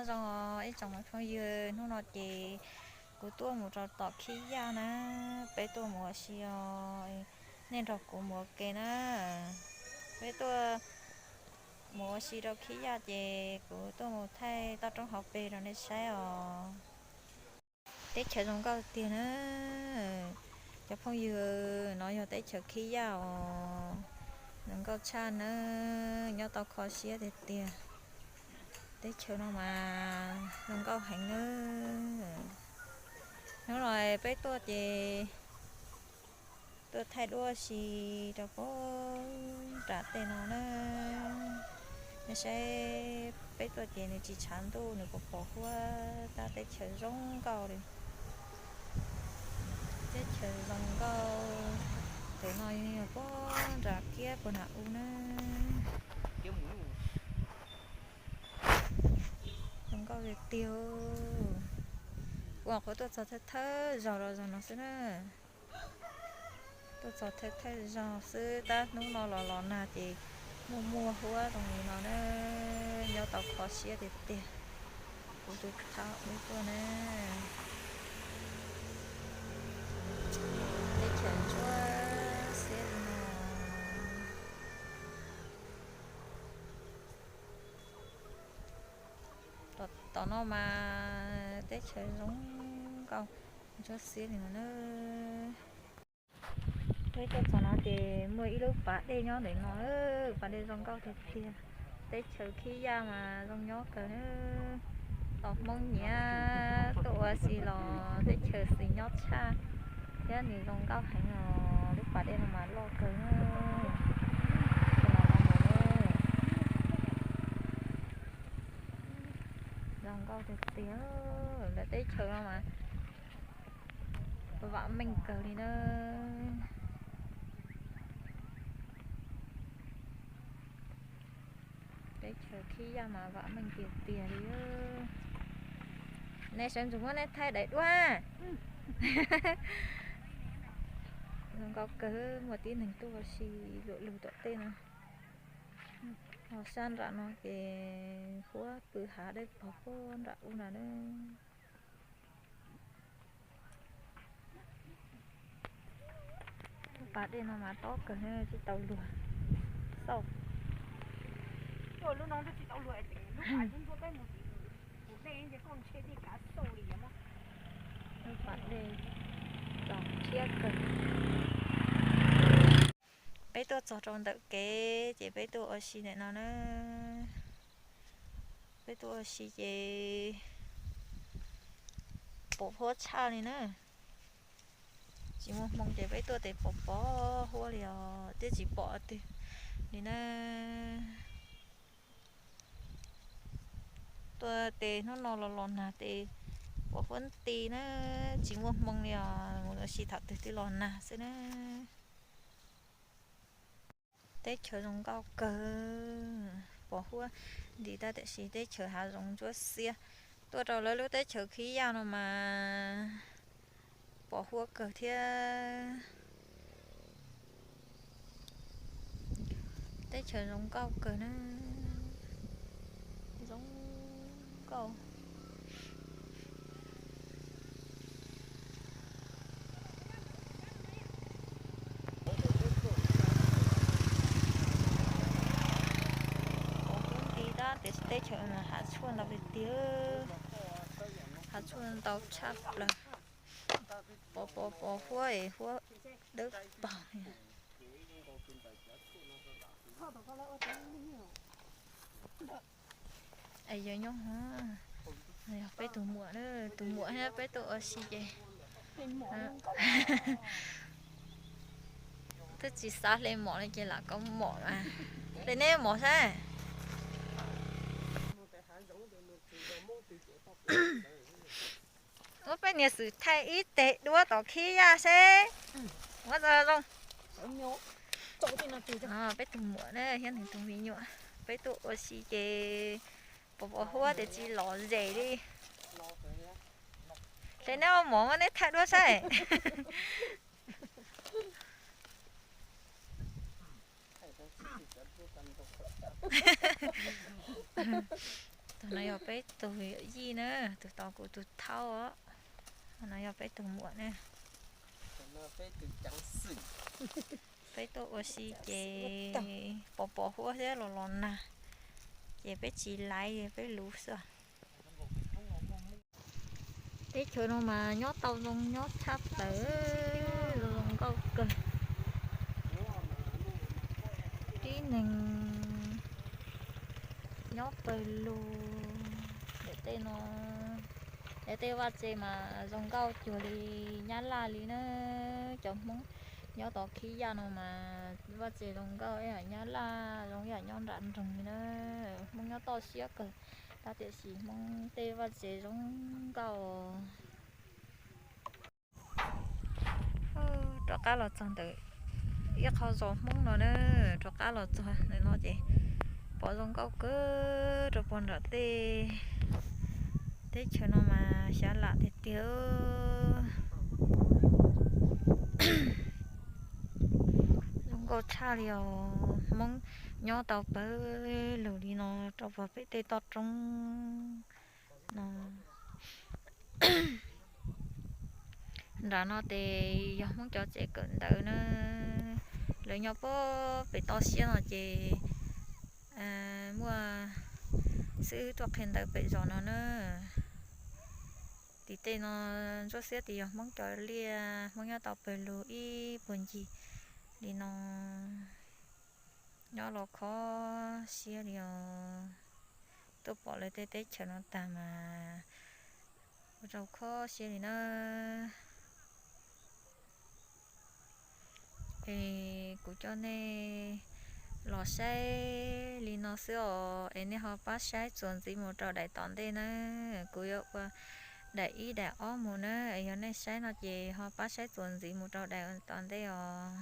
Zoo ib tsoom phooj ywg, hnub no ces kuv tuaj mus rau tom Khib Yaj na, peb tuaj mus ua si os, nej nrog kuv mus ua ke na. Peb tuaj mus ua si rau Khib Yaj ces kuv tuaj mus thaij toj roob hauv pes rau nej saib os. Teb chaws zoo nkauj tiag na. Cov phooj ywg, no yog teb chaws Khib Yaj os, zoo nkauj tshaj na, nyob tau kho siab tiag tiag. Teb chaws no mas zoo nkauj heev na. Hnub no peb tuaj ces tuaj thaij duab si rau puag nram tej no na. Nej saib peb tuaj ces nws tsis tshav ntuj, nws pom pom huab tab teb chaws zoo nkauj li. Teb chaws zoo nkauj, tus no yog puag nram kiab puag nram u na. Zoo nkauj tiag tiag. Kuv nyuam qhuav tuaj txog thawj thawj zaug los zaum no xwb na. Tuaj txog thawj thawj zaug xwb, tab hnub no los los nag ces muaj muaj huab zoo li no na, nyob tau kho siab tiag tiag. Kuv tus thab wb tuaj na, teb chaws ntsuab xiab li no. Tom no mas teb chaws zoo nkauj ntsuab xiab li no na. Peb tuaj txog no ces muaj ib lub pas dej nyob ntawm no, pas dej zoo nkauj tiag tiag. Teb chaws Khib Yaj mas zoo nyob kawg na. Tos Hmoob nyiam tuaj ua si los teb chaws xis nyob tshaj, thiab nws zoo nkauj heev os. Lub pas dej no mas loj kawg na. Zoo nkauj tiag tiag, lawv teb chaws no mas vam meej kawg li na. Teb chaws Khib Yaj mas vam meej tiag tiag li. Nej sawv ntsug muab nej thaij daim duab. Zoo nkauj kawg, muaj tib neeg tuaj ua si luam lug tom tej no. Ho sab nram no ces huab pw hav dawb paug puag nram u na. Pas dej no mas tob kawg, tsis tau luag xauj. Lub pas dej txaus thiab kawg. Peb tuaj txog rau ntawm kev ces peb tuaj ua si ntawm no na. Peb tuaj ua si ces pom huab tshaj li na. Tsis muaj hmoo ces peb tuaj ces pom pom huab li os, twb tsis pom twg li na. Tuaj ces hnub no los los nag ces pom huab nti na, tsis muaj hmoo li os, mus ua si thaum twg twb los nag xwb na. Teb chaws zoo nkauj kawg, pom huab nti tab tiam sis teb chaws hav zoov ntsuab xiab. Tuaj rau lawv lub teb chaws Khib Yaj no mas pom huab kawg thiab. Teb chaws zoo nkauj kawg na, zoo nkauj. Pom huab nti tab tiam sis teb chaws hav tshuaj ntau tiag tiag, hav tshuaj ntau tshaj plaws. Pom pom pom huab es huab dawb paug li. Es yog nyob, yog peb tus muam na, tus muam thiab peb tuaj ua si ces twb tsis xav hle mom li ces lam kav mom mas. Hle neb mom saib. Muab peb niag xwm thaij ib teg duab tom Khib Yaj seb muab tau zoo. Peb tus muam na thiab nws tus me nyuam, peb tuaj ua si ces pom pom huab tias tsis lom zem li. Hle neb ob mom muab neb thaij duab saib. Tus no yog peb tus yawm yij na, tus tos kuv tus thaub os. No yog peb tus muam na. Peb tuaj ua si ces pos pos huab thiab los los nag, ces peb tsis laiv, peb luv xwb. Teb chaws no mas nyob tau zoo nyob tshaj plaws, zoo nkauj kawg. Tib neeg nyob pawg lug. Daim tej no, daim tej vaj tse mas zoo nkauj cuag li Nyab Laj li na. Cov Hmoob nyob tom Khib Yaj no mas vaj tse zoo nkauj ib yam Nyab Laj, zoo ib yam nyob nram nroog li na. Hmoob nyob toj siab kawg, tab tiam sis Hmoob tej vaj tse zoo nkauj. Rov qab los txog ntawm ib qho zos Hmoob no na, rov qab los txog ntawm no ces pom zoo nkauj kawg rau puag nram tej teb chaws no mas xyov lam tiag tiag. Zoo nkauj tshaj li os, Hmoob nyob tau pawg lug li no rau puag pem tej toj roob no. Nram no ces yog Hmoob cov tsev kawm ntawv na, lawv nyob puag pem toj siab no ces muaj xib hwb tuaj qhia ntawv pem zos no na. Tim tej no ntsuab xiab tias yog Hmoob cov liaj, Hmoob nyob tau pawg lug ib puag ncig li no, nyob los kho siab li os. Tuaj pom lawv tej teb chaws no tag mas ua rau kho siab li na. Es kuv coj nej los saib li no xwb os, es nej ho pab saib txuas ntxiv mus rau daim tom ntej na. Kuv yuav ua daim ib daim ob mus na, es yog nej saib no ces ho pab saib txuas ntxiv mus rau daim tom ntej os.